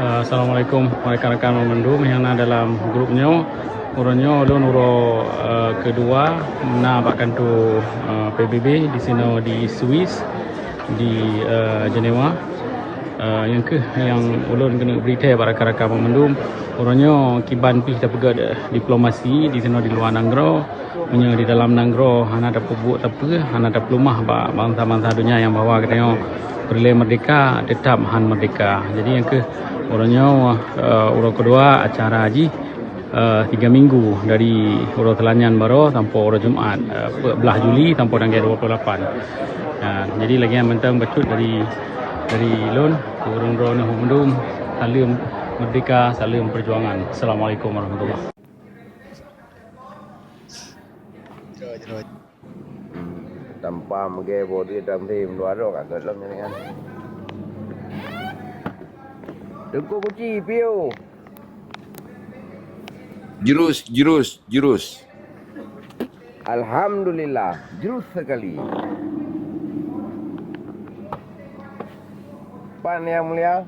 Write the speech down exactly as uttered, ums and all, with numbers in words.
Assalamualaikum rakan-rakan mandum nyang na dalam grup nyoe. Uroe nyoe ulôn uroe, eh, keudua na bak kantô, eh, P B B di sinoe di Swiss, di, eh, Jenewa. Eh, nyang kheueh nyang ulôn keuneuk bri thèe bak rakan-rakan mandum. Uroe nyoe kiban pih tapeugöt, eh, diplomasi di sinoe di luwa nanggroe. Meunyoe di dalam nanggroe hana tapeubuet sapeue, hana tapeuleumah bak bansa-bansa donya nyang bahwa geutanyoe peureulèe merdeka, teutap han merdeka. Jadi nyang kheueh uroe nyoe, eh, uroe keudua acara jih, eh, tiga minggu dari uroe Seulanyang baroe sampoe uroe Jumat, eh, peuet blaih Juli sampoe tanggai dua puluh lapan. Nah, jadi lagèe nyan mantong bacut dari, dari lôn, ureueng droeneuh mandum, saleuem merdeka, saleuem perjuangan. Assalamualaikum warahmatullahi. Hmm, tanpa meugèe boh duit dan tem dua droe ka gèt lom nyan kan. Teungku Kuci, piu. Jurus, jurus, jurus. Alhamdulillah, jurus sekali. Pan Yang Mulia?